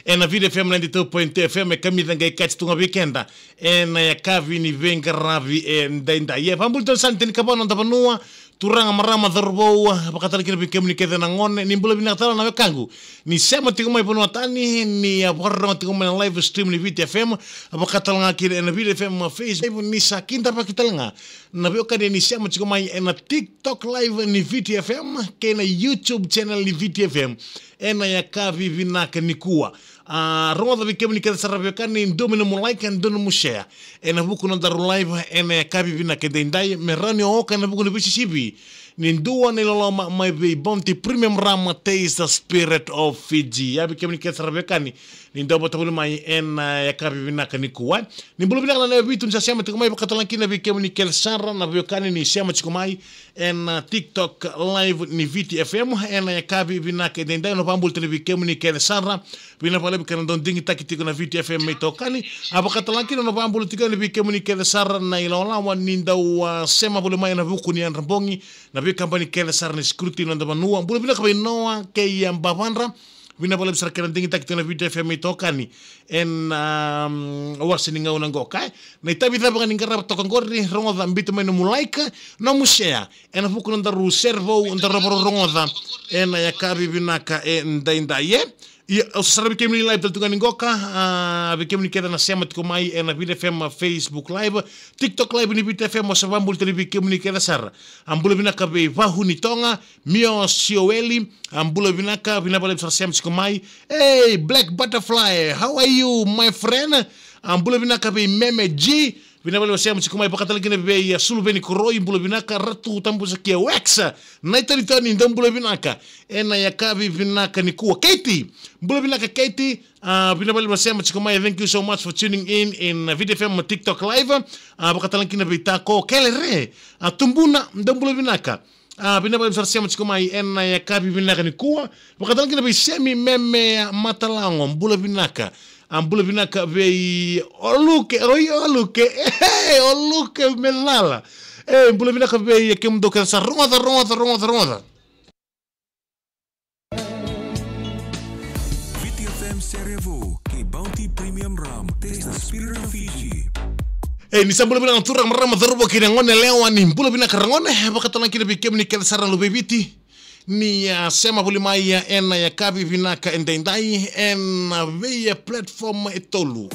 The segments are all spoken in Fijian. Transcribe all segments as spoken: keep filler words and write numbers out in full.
Ena Viti F M ninety-two point two F M, e kamica qai kati tu ga vei keda ena yakavi ni veiqaravi edaidai. E vabula tale sara ni tinikava na noda vanua, turaga, marama, cauravou, vakatale kina vei kemuni kece na gone. Ni bula vinaka tale na wekaqu ni sema tiko mai vanua tani, ni a vakarorogo tiko mai na live stream ni Viti F M, vakatale ga kina ena Viti F M Facebook, ni sa kidavaki tale ga na veiwekani ni sema tiko mai ena TikTok live ni Viti F M kei na YouTube channel ni Viti F M ena yakavi vinaka nikua. A, rogoca vei kemuni kece sara veiwekani, dua mai nomu like, dua nomu share ena vuku ni nodaru live ena yakavi vinaka edaidai, me rawa ni oka ena vuku ni veisisivi ni dua na iloloma mai vei Bounty Premium Rum, Taste the Spirit of Fiji. Ia vei kemuni kece sara veiwekani, ni dau vata voli mai ena yakavi vinaka nikua. Ni bula vinaka na lewe vitu ni sa sema tiko mai, vakatale ga kina vei kemuni kece sara na veiwekani ni sema tiko mai ena TikTok live ni Viti F M ena yakavi vinaka edaidai. Au na vabula tale vei kemuni kece sara, vinaka vakalevu kei na dau digitaki tiko na Viti F M mai tokani. A, vakatale ga kina au na vabula tiko yani vei kemuni kece sara na ilawalawa ni dau, a, sema voli mai ena vuku ni yadra bogi, na veikabani kece sara ni security ni noda vanua. Bula vinaka vei Noa kei, a, Bavadra. Vinaka vakalevu sara kei na digitaki tiko na Viti F M mai tokani ena, um, wase ni gauna qo, e. Na itavi cava ga ni qarava toka qori, rogoca, biuta mai nomu like, nomu share ena vuku ni nodaru sere vou, nodaru vakarorogoca ena yakavi vinaka edaidai, e. Ia, au sa sara vei kemuni live tale tu ga ni qoka, a, vei kemuni kece na sema tiko mai ena Viti F M Facebook live, TikTok live ni Viti F M, au sa vabula tale vei kemuni kece sara. A, bula vinaka vei Vahu ni Toga, Mio Sioeli, a, bula vinaka, vinaka vakalevu sara sema tiko mai. Hey, Black Butterfly, how are you, my friend? A, bula vinaka vei Meme G, vinaka vakalevu sema tiko mai, vakatale kina vei, a, Suluveni Koroi, bula vinaka, Ratu Tabusakia Wax, Naitonitoni, dou bula vinaka ena yakavi vinaka nikua. Katie, bula vinaka Katie, a, vinaka vakalevu sema tiko mai, thank you so much for tuning in in, uh, Viti F M TikTok live, a, vakatale kina vei Tako Kelere, a, Tubuna, dou bula vinaka. A, vinaka vakalevu sara sema tiko mai ena yakavi vinaka nikua. Vakatale kina vei Semi Meme Matalago, bula vinaka. A, bula vinaka vei Oluke, oi Oluke, e, Oluke Mecala. E, bula vinaka vei kemudou kece sara, rogoca, rogoca, rogoca, rogoca. Viti F M Sere Vou kei Bounty Premium Rum. Taste the spirit of Fiji. E, ni sa bula vinaka na turaga, marama, cauravou kei na gone yalewa, ni bula vinaka ragone. Vakatale ga kina vei kemuni kece sara na luvei Viti ni, a, sema voli mai, a, ena yakavi vinaka edaidai ena vei, a, platform e tolu.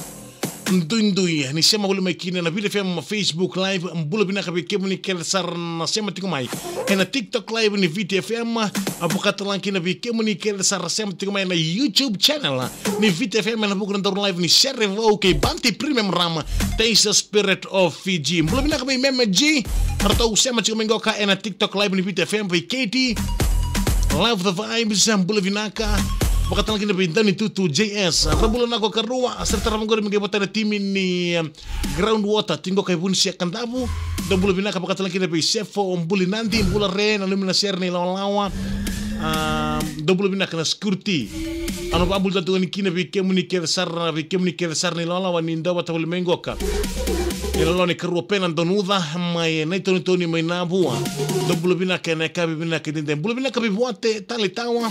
Duidui ni sema voli mai kina na Viti F M Facebook live, bula vinaka vei kemuni kece sara na sema tiko mai ena TikTok live ni Viti F M, a, vakatale ga kina vei kemuni kece sara sema tiko mai na YouTube channel ni Viti F M ena vuku ni nodaru live ni Sere Vou kei Bounty Premium Rum, Taste the Spirit of Fiji. Bula vinaka vei Meme G, ratou sema tiko mai qoka ena TikTok live ni Viti F M, vei Katie, Love the Vibes, bula vinaka. Vakatale ga kina vei Dani Tutu J S, ra bula na ko karua, sere tarava qori me qai vata na timi ni, um, Ground Water, tiko qo i Vunisia Kadavu, dou bula vinaka. Vakatale ga kina vei Sefo Bulinadi, bula re, nanumi na sere ni lawalawa, a, dou bula vinaka na security. Au na vabula tale tu ga yani kina vei kemuni kece sara, vei kemuni kece sara ni lawalawa ni dau vata voli mai qoka. E lolo ni karua pena donu uca mai Naitonitoni mai Navua. Dou bula vinaka ena yakavi vinaka edaidai. Bula vinaka vei Vuate Talitawa.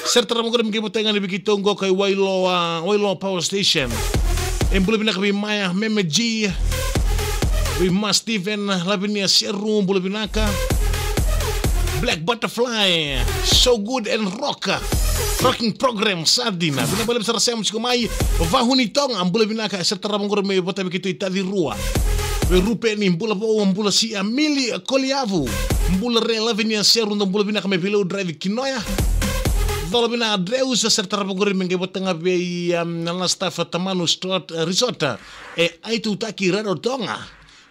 Sere tarava qori me qai vata ga yani vei keitou qoka i Wailoa, Wailoa Power Station. E, bula vinaka vei Maya, Meme G, vei Ma Steven, Lavinia Seru, bula vinaka. Black Butterfly, So Good and Rock, Rocking Program, sa dina. Vinaka vakalevu sara sema tiko mai. Vahu ni Toga, bula vinaka, sere tarava qori me vata vei keitou i Tacirua. Vei Rupeni, bula vou, bula sia. Mili Koliavu, bula re. Lavinia Seru, dou bula vinaka mai Veilau Drive, Kinoya. Cola vinaka Dreus, sere tarava qori me qai vata ga vei, um, na staff Tamanu Strat-, Resort, e Aitutaki, Rarotonga.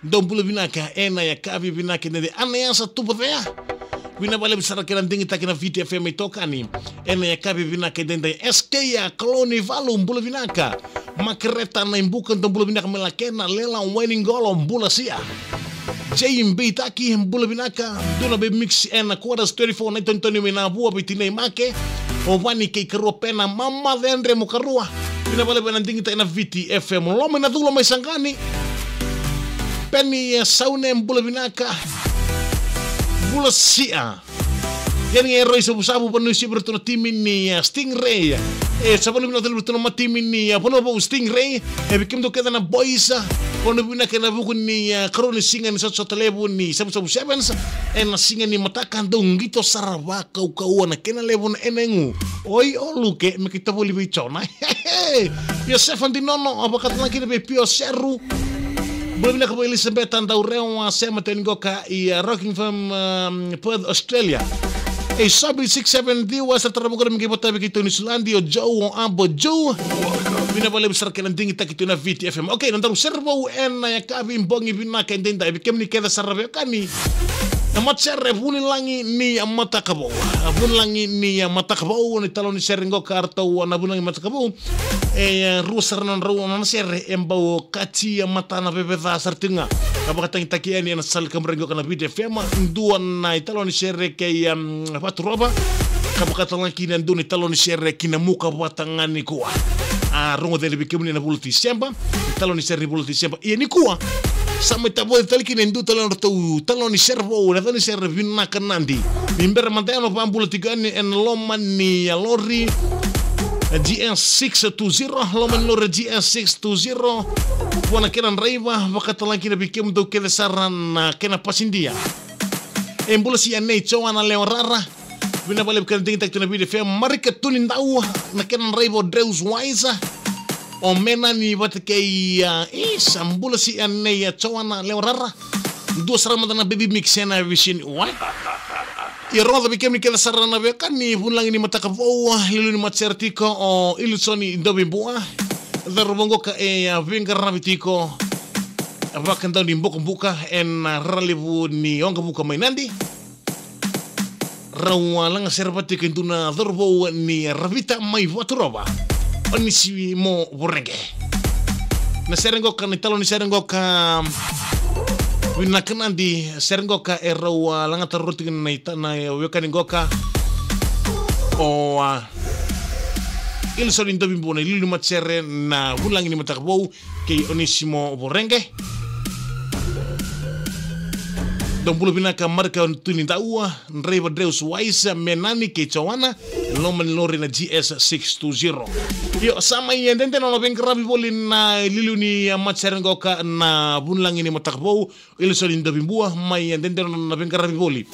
Dou bula vinaka ena yakavi vinaka edaidai. Anaiasa Tuvacea, vinaka vakalevu sara kei na digitaki na Viti F M mai tokani ena yakavi vinaka edaidai. S K a Kaloni Valu, bula vinaka. Makereta Naibuka, dou bula vinaka mai Lakena. Lela Wainiqolo, bula sia. J Beitaki, bula vinaka. Duna vei Mix ena Quarters twenty-four, Naitonitoni mai Navua, vei Tinai Make, o Vani kei karua pena, Mama Cendre mo karua. Vinaka vakalevu ena digitaki na Viti F M. Loma na Cula mai Saqani. Peni, e, Saune, bula vinaka. Bula sia. Kei na Roi Savusavu, Vanua Siva, ratou na timi ni, e, Stingray. E sa vanua vinaka tale tu na matimi ni, a, vanua vou Stingray. E vei kemudou kece na boys, a, vanua vinaka ena vuku ni, a, karua ni siga ni sotasota levu ni Savusavu Sevens. Ena siga ni mataka dou qito sara vakaukauwa na kena levu na ena igu. Oi o Luke me keitou voli vei Jona. Iosefa Dinono, a, vakatalaki na vei Pio Seru. Bula vinaka vei Elisabeta Daurewa, a, sema teni qoka i, a, Rockingham, um, Perth, Australia. E Sobi six seven D, wa sa tara vukura me qai vota vei keitou New Zealand, o Joe, o Abo Joe. Vinaka vakalevu sara kena digitaki tu na Viti F M. Okay, na daru sere vou ena yakavi bogi vinaka edaidai, vei kemuni kece sara veiwekani. Na matasere Vunilagi ni Mataka Vou. A, Vunilagi ni Mataka Vou, ni taloni sere qoka ratou na Vunilagi Mataka Vou. E, e, rua sara na drau na sere, e bau kati a mata na veveca sara tiko ga. Ka vakatagitaki yani ena sala kaburaki qoka na Viti F M, dua na italoni sere kei, um, Vaturova. Ka vakatalaki na dua na italoni sere ki na muka vata ga nikua. A, rogo cere vei kemuni ena vula o Tiseba. Italoni sere ni vula o Tiseba. Ia nikua, sa mai tavoci tale kina e dua tale na ratou taloni sere vou, na taloni sere vinaka Nadi. Ni bera mada yani o vakabula tiko yani ena loma ni a lori, a G S six two zero, loma ni lori G S six two zero. Vua na kena draiva, vakatalaki na vei kemudou kece sara na kena pasidia. E bula si a nei Joana Lewarara. Vinaka vakalevu kena digitaki tu na Viti F M, Marika Tunidau, na kena draiva o Dreus Wise, o Menani vata kei, a, isa, bula si a nei a Joana Lewarara. Dua sara mada na baby mix ena visini. What? Ia rogoca vei kemuni kece sara na veiwekani, Vunilagi ni Mataka Vou, liuliu ni matasere tiko o Ilisoni Dovibua. Cauravou qoka e, a, veiqaravi tiko. Vakadau ni bokobuka ena, a, rara levu ni Ogavuka mai Nadi. Rau a laga sere vata tiko e dua na cauravou ni Ravita mai Vaturova, Onisimo Vorege. Na sere qoka, na italoni sere qoka, vinaka Nadi, sere qoka e rau a laga taro tiko na ita-, na wekani qoka. O, a, Ilisoni Dovibua, na liuliu ni matasere na Vunilagi ni Mataka Vou, kei Onisimo Vorege. Dou bula vinaka Marika Tunidau, draiva Dreus Wise, Menani kei Joana, loma ni lori na G S six two zero. Io, sa mai e dede na nona veiqaravi voli na liuliu ni, a, matasere qoka na Vunilagi ni Mataka Vou, Ilisoni Dovibua, mai e dede na nona veiqaravi voli.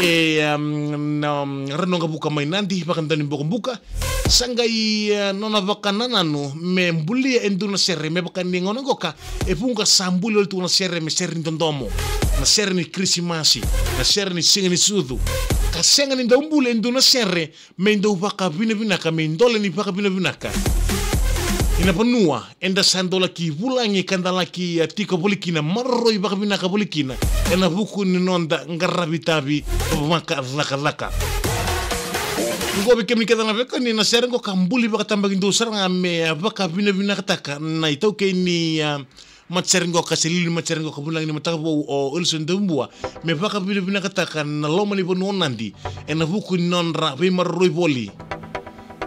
E, um, na, um, rara ni Ogavuka mai Nadi, vakadau ni bokobuka. Sa qai, e, nona vakanananu me bulia e dua na sere, me vaka ni gauna qoka e vuqa sa buli oti tu na sere me sere ni dodomo, na sere ni Kirisimasi, na sere ni Siga ni Sucu. Ka sega ni dau buli e dua na sere me dau vakavinavinaka, me dole ni vakavinavinaka. Ena vanua eda sa dau laki vulagi ka da laki, a, tiko voli kina, maroroi vakavinaka voli kina ena vuku ni noda qaravi itavi vakacakacaka. Oqo vei kemuni kece na veiwekani, na sere oqo ka buli vakatabakidua sara ga me, a, vakavinavinakataka na itaukei ni, a, matasere oqo ka se liuliu ni matasere oqo ka Vunilagi ni Mataka Vou o Wilson Dovibua, me vakavinavinakataka na loma ni vanua o Nadi ena vuku ni nodra veimaroroi voli.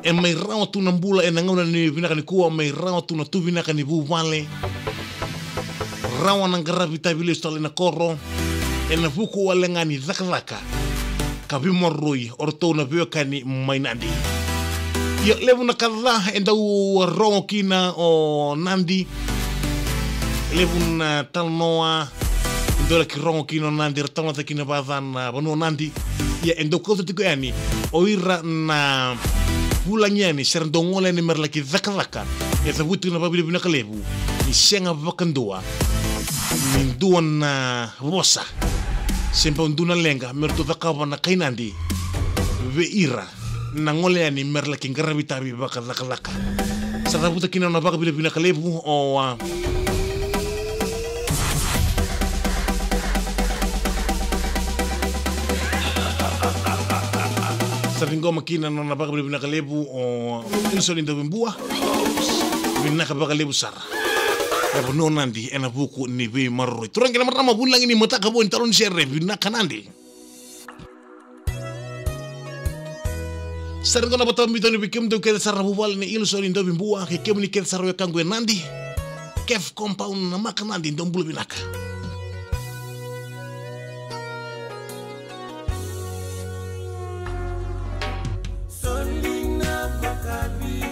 E mai rawa tu na bula ena gauna ni vinaka nikua, mai rawa tu na tu vinaka ni vuvale. Rawa na qaravi itavi lesu tale na koro ena vuku wale ga ni cakacaka ka veimaroroi o ratou na veiwekani mai Nadi. Ia, levu na ka ca e dau rogo kina o Nadi. Levu na talanoa e dau laki rogo kina o Nadi, ra talanoataka kina vakaca na vanua o Nadi. Ia, e dau kauta tiko yani o ira na vulagi yani, se ra dau gole yani me ra laki cakacaka. E cavuti tiko na vakavinavinaka levu ni sega vakadua ni dua na vosa se bau dua na leqa me ratou cakava na kai Nadi vei ira na gole yani me ra laki qaravi itavi vakacakacaka. Sa cavuta kina na vakavinavinaka levu o, a, sa ciqoma kina na nona vakavinavinaka levu o Wilson Dovibua. Vinaka vakalevu sara. E vanua o Nadi ena vuku ni veimaroroi. Turaga kei na marama, vulagi ni mataka vou, ni taloni sere, vinaka Nadi. Sara qo na vata biu tani vei kemudou kece sara na vuvale ni Wilson Dovibua, kei kemuni kece sara wekaqu e Nadi. Kef Compound na maka Nadi, dou bula vinaka. Soli na vakavi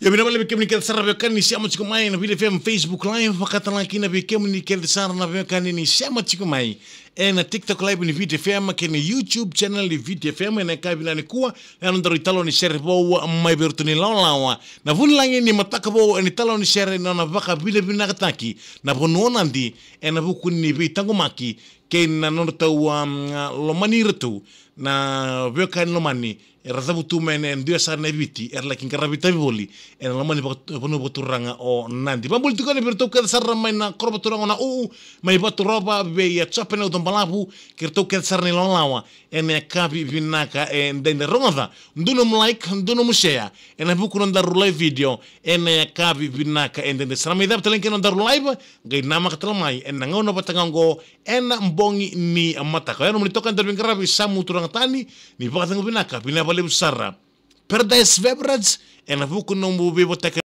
Ia vinaka vakalevu vei kemuni kece sara na veiwekani ni sema tiko mai ena Viti F M Facebook Live, vaka talega kina vei kemuni kece sara na veiwekani ni sema tiko mai ena TikTok Live ni Viti F M kei na YouTube channel ni Viti F M. Ena yakavi vinaka nikua, ena nodaru italanoa ni sere vou mai vei iratou na ilawalawa na vunilagi ni mataka vou ena italanoa ni sere na nona vakavinavinakataki na vanua o Nadi ena vuku ni veitaqomaki kei na nodratou, um, lomani iratou na veiwekani lomani era cavutu mai ena dua sara na Viti era laki qaravi itavi voli ena loma ni vaka-, vanua vakaturaga o Nadi. Vakabula tiko yani vei iratou kece sara mai na koro vakaturaga o Nauu, mai Vaturova vei a Jope na Ucabalavu, kei iratou kece sara na ilawalawa ena yakavi vinaka edaidai. Rogoca, dua nomu like, dua nomu share ena vuku ni nodaru live video ena yakavi vinaka edaidai. Sa na mai cava tale ga kina nodaru live, qai namaka tale mai ena gauna vata ga oqo ena bogi ni mataka. Oya nomuni toka ni daru veiqaravi, Samu Turagatani, ni vakacegu vinaka, vinaka vakalevu sara. Paradise Beverage, ena vuku ni nomu veivotaki